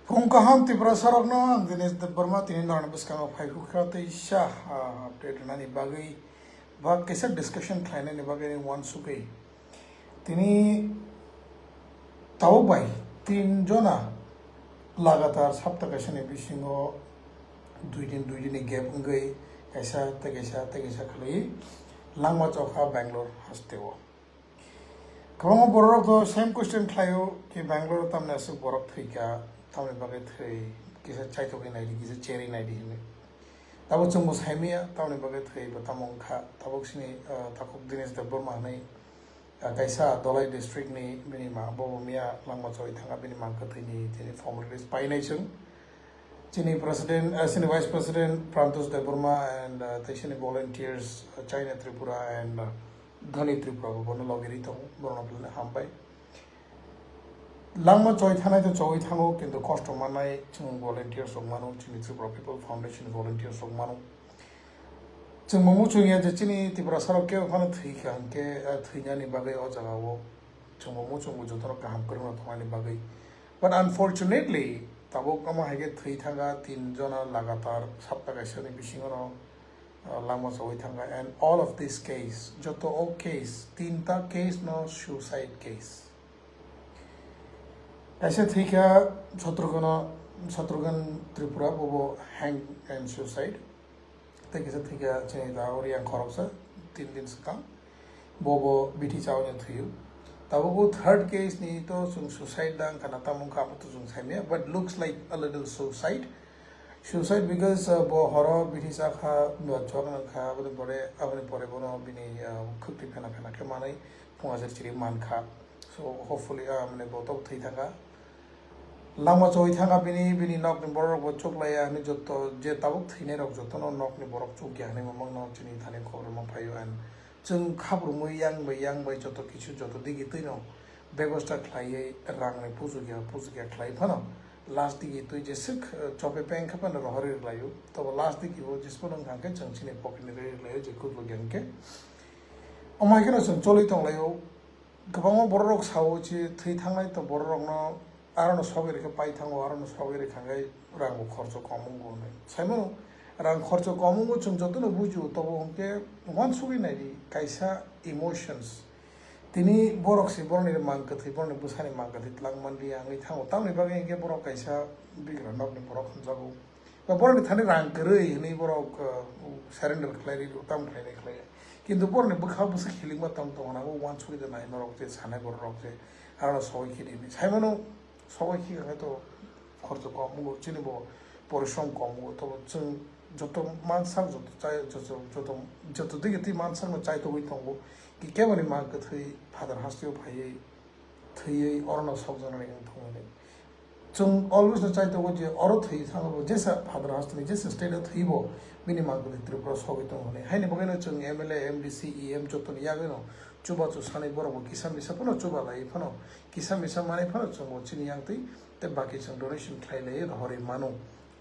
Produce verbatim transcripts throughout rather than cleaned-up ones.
Phung kaham Tiprasarokno ang Dinesh Debbarma tini norokni bwskango phai hukha tei sa, ah, update rwnani bagwi ba kaisa discussion khlainani bagwi uansugwi. Tini tabuk bai tin jona lagatar sapta kaisani bisingo dui din, dui dinni gap wngwi kaisa tei kaisa tei kaisa khwlwi langma chokha Bangalore hasteo. Kwbangma bororok to same question khlaio ki Bangalore tamni aswk borok thwikha, tamni bagwi thwi, kisa chaithogwi naidi, kisa cherwi naidi hinwi. Tabuk chwngbo saimaya, tamni bagwi thwi bo tamo wngkha. Tabuk sini, ah, takhuk Dinesh Debbarma hinwi, ah, kaisa Dhalai district ni bini ma, bo bo miya langma choi thanga bini mang kwthwini tini formalities painai chwng. Chini president, ah, chini vice president Prantosh Debbarma and, ah, tei chini volunteers, ah, China Tripura and, ah, Dhani Tripura bo bono logi ri tongo, borokno belai hambai. Langma choi thanai to choi thango, kintu kosto mannai chwng volunteers rok mano, chini Tripura People Foundation volunteers rok mano. Chwng bo muchung ya je chini Tiprasa rok kebo phano thwi kha hwnkhe, ah, thwinani bagwi o jaga o chwng bo muchungo jotono kaham kwrwngno thwngnani bagwi. But unfortunately, tabuk omo hai khe thwi thanga tin jona lagatar sapta kaisani bisingo no, ah, langma chogwi thanga, and all of this case, joto o case, tinta case no suicide case. Kaisa thwikha Shatrughan, Shatrughan Tripura, bobo hang and suicide. Tei kisa thwikha chini da Oriang khoroksa, tin din swkang. Bobo bithi chawi thwiyo. Tabuk o third case ni to chwng suicide da wngkha na tamo wngkha abo to chwng saimaya, but looks like a little suicide. Suicide because, uh, bo horo bithi chakha, bo chwk nangkha, aboni pore, aboni pore bono bini, uh, khwktwi phena phena khe manwi phunga jer chiri mankha. So hopefully, uh, mane bo tok thwi thangkha. Langma choi thangkha bini, bini nokni borok bo chuk laiya hinwi joto je tabuk thwinai rok jotono nokni borok chuk ya hinwi mamang no chini thani khobor ma phaio and chwng khabrumwi yang bai yang bai joto kisu joto digi twino bebosta khlaiwi rangni pujukya pujukya khlai phano last digi twi jeswk, eh, chope peng khe phano rohorwi rwlaio. Tobo last digi o jesphano wngkha khe chwng chini pocket ni rwi rwlaio je kukluk ya hwnkhe. Omo hai kheno chwng choli tonglaio. Kwbangma bororok sao je thwi thangnai to bororokno arono sogwi rikhe pai thango, arono sogwi rikha khe rangbo khorcho kom wngo hinwi. Saimano rang khorcho kom wngo chwng jotono bujio, tobo hwnkhe uansugwi naidi kaisa emotions. Tini borok se borokni mang kwthwi, borokni bwsani mang kwthwi twlang manliya wngwi thango. Tamoni bagwi hwnkhe borok kaisa bigra nokni borok hwnjago. Ba borokni thani rang kwrwi hinwi borok, uh, surrender khlai ri, tam khlainai khlai. Kintu borokni bwkha bwswk hilikma tong tongo na, o uansugwi da nai norok je sanai borok rok je aro sogwi khidi hinwi. Saimano sogwi khikha khe to khorcho kom wngo, chini bo porishrom kom wngo, tobo chwng joto mansak joto chai, joto, joto, joto digi twi mansakno chaitogwi tongo. Ki keboni mang kwthwi Father hasteo phaiwi thwiwi orono sokjaknani wng thung hinwi. Chwng always no chai tongo je oro thwi thangbo jesa Father hasteni jesa state o thwibo bini mang kwthwi Tripura sogwi tongo hinwi. Haini bagwino chwng M L A, M D C, E M jotoni yagwino chubachu sanwi borokbo kisa misa phano chuba lai phano kisa misa manwi phano chwngbo chini yangtwi tei baki chwng donation khlai lai rohorwi mano.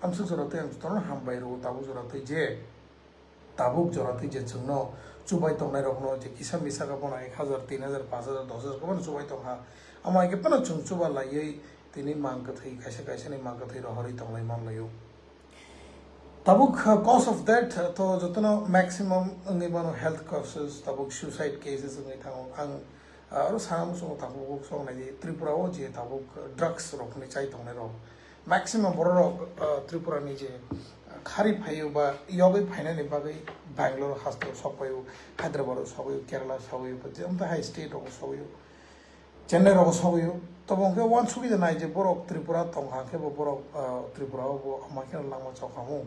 Amswk jora twi ang jotono hambai rwo tabuk jora twi je Tabuk jora twi je chwngno chubai tongnairokno je kisa misa khe bono ek hazar, tin hazar, panch hazar, dos hazar khe bono chubai tongkha. Amo hai khe phano chwng chuba laiwi tini mang kwthwi, kaisa kaisani mang kwthwi rohorwi tonglai manlaio. Tabuk, uh, cause of death, uh, to jotono maximum wngwi mano health causes, tabuk suicide cases wngwi thango. Ang, uh, oro sana muchungo tabuk sok nai di Tripura o je tabuk, uh, drugs rokni chai tongnai rok. Maximum bororok, uh, Tripura ni je, uh, khari phaio ba yogwi phainani bagwi Bangalore hasteo sokpaio, Hyderabad o sokpaio, Kerala sokpaio, ba je amta hai state rok sokpaio, Chennai rok sokpaio. Tobo hwnkhe uansugwi da nai je borok Tripura tongkha khe bo borok, uh, Tripura o bo ama kheno langma chokhamu.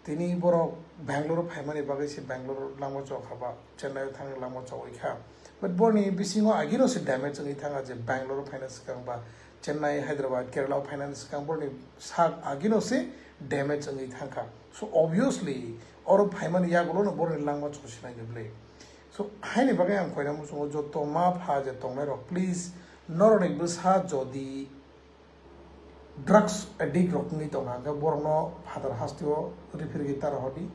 Tini borok Bangalore phaimani bagwi se Bangalore langma chokha ba Chennai o thangni langma chogwi kha. But borni bisingo agino se damage wngwi thangkha je Bangalore phaina swkang ba Chennai, Hyderabad, Kerala o phainani swkang borni sak agino se damage wngwi thangkha. So obviously oro phaimani yagulono borni langma chosinai ni bwlwi. So haini bagwi ang koina muchungo joto ma pha je tongnai rok, please norokni bwsa jodi drugs addict rok wngwi tongkha, hwnkhe borokno phatar hasteo rifirgwi ta rohordi,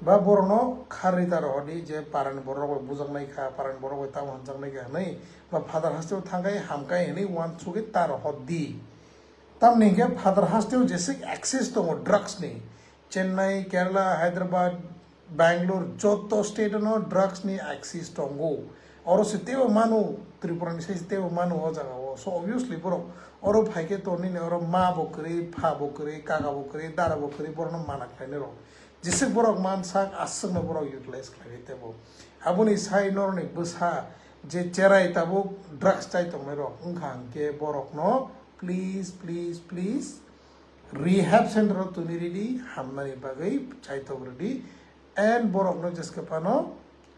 ba borokno kharwi ta rohordi je parani borok rok bai bujaknai kha, parani borok bai tamo hamjaknai kha hwnwi, ba phatar hasteo thangkhai hamkhai hwnwi uansugwi ta rohordi. Tamni hwnkhe phatar hasteo jeswk access tongo drugs ni. Chennai, Kerala, Hyderabad, Bangalore, joto state no drugs ni access tongo. Oro se teibo mano, Tripura ni sai se teibo mano o jaga o. So obviously borok oro phaikhe to nini oro ma bo kwrwi, pha bo kwrwi, kaka bo kwrwi, dara bo kwrwi, borok no mana khlainai rok. Jeswk borok mansak, aswkno borok utilize khlainai teibo. Aboni sai norokni bwsa je cherai tabuk drugs chai tongnai rok wngkha hwnkhe borokno please, please, please rehab center o tuni ridi, hamnani bagwi chaitok ridi, and borokno jeske phano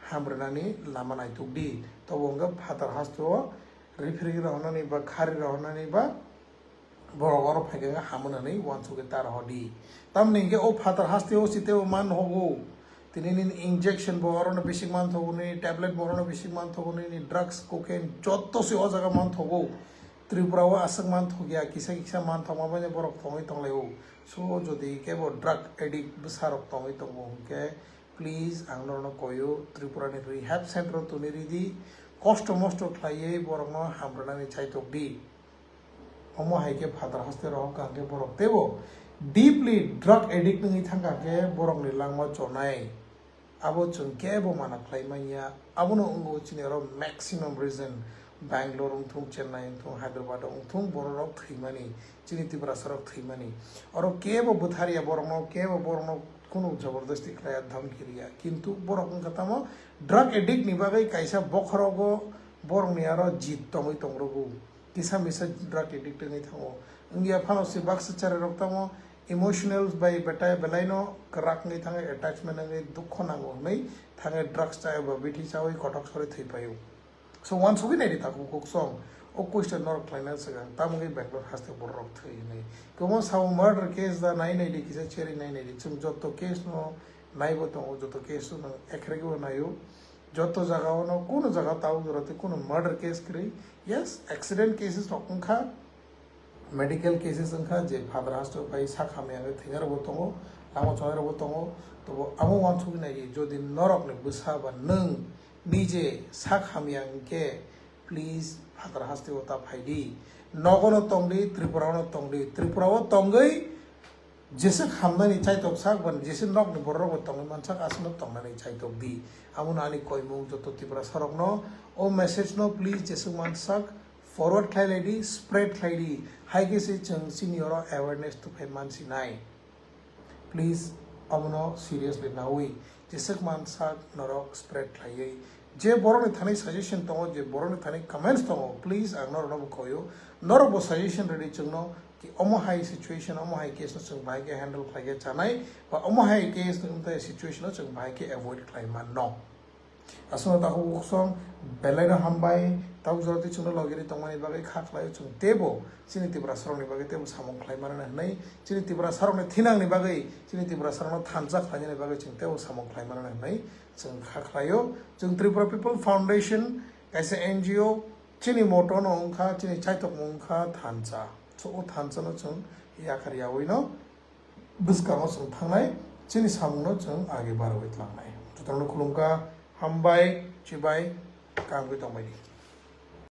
hamrwnani lama naituk di. Tobo wngkha phatar hasteo referee rohornani ba khari rohornani ba borok oro phaikhe wngkha hamrwnani uansukhe ta rohordi. Tamni hwnkhe o phatar hasteo siteo man hogo. Tini nini injection bo orono bising man thogo, nini tablet bo orono bising man thogo, nini drugs, cocaine joto se o jaga man thogo. Tripura o aswk man thokya, kisa kisa man thokma bai borok tongwi tonglaio. So jodi kebo drug addict bwsa rok tongwi tongo hwnkhe, please ang norokno koio, Tripura ni rehab center o tuni ridi, kosto mosto khlaiwi borokno hamrwnani chaitok di. Omo hai khe phatar haste rohor kha hwnkhe borok teibo deeply drug addict wngwi thang kha hwnkhe borokni langma chonai. Abo chwng kebo mana khlai manya. Abono wngo chini oro maximum reason, Bangalore wngthung, Chennai wngthung, Hyderabad wngthung, bororok thwimani, chini Tiprasarok thwimani. Oro kebo bwtharya borokno, kebo borokno kunu jabardasti khlaiya, dhamki riya. Kintu borok wngkha tamo drug addict ni bagwi kaisa bokhorogo borokni aro jit tongwi tongrogo. Kisa misa drug addict wngwi thango. Wngya phano se baksa cherai rok tamo emotional bai betai belaino kwrak wngwi thango, attachment wngwi dukho nango hwnwi thango, drugs chai ba bithi chawi kothok sori thwi paio. So uansugwi naidi takhuk kuk song, o question norok khlaina swkang tamungwi Bangalore haste bororok thwi hwnwi. Kwbangma sao murder case da nai naidi, kisa cherwi nai naidi, chwng joto case no naibo tongo, joto case no ekhrek bo naio. Joto jaga o no, kuno jaga tabuk jora tei kuno murder case kwrwi. Yes, accident cases rok wngkha, medical cases wngkha, je phatar haste pai sak hamya wngwi thwinai rokbo tongo, lama chonai rokbo tongo. Tobo amo uansugwi nai di, jodi norokni bwsa ba nwng nije sak hamya hwnkhe, please phatar haste o ta phai di, nogo no tong di, Tripura o no tong di, Tripura o tongwi Jeswk hamnani chaitok sak, bani jeswk nokni bororokbo tongwi mansak, aswkno tongnani chaitok di. Abono ani koimung joto Tiprasarokno o message no please jeswk mansak forward khlai lai di, spread khlai di. Hai khe se chwng chini oro awareness tuphai mansinai. Please, abono seriously naui jeswk mansak norok spread khlaiwi. Je borokni thani suggestion tongo, je borokni thani comments tongo, please ang norokno bo koyo. Norok bo suggestion rwdi chwngno, ki omo hai situation, omo hai case no chwng bahai khe handle khlai khe chanai, ba omo hai case no, umtai situation no chwng bahai khe avoid khlai manno. Aswkno takhuk bukhuk song belai no hambai, tabuk jora twi chwngno logi ri tongmani bagwi kha khlaio chwng teibo chini Tiprasarokni bagwi teibo samung khlai mano hwnwi, chini Tiprasarokni thinangni bagwi, chini Tiprasarokno thansa khlainani bagwi chwng teibo samung khlai mano hwnwi chwng kha khlaio. Chwng Tripura People Foundation kaisa N G O, chini motto no wngkha, chini chaitokmung wngkha thansa. So o thansa no chwng yakhar yaui no bwskango chwng thangnai, chini samungno chwng age barwi tlangnai. Jotono khulumkha, hambai, chibai, kaham khe tongbai di.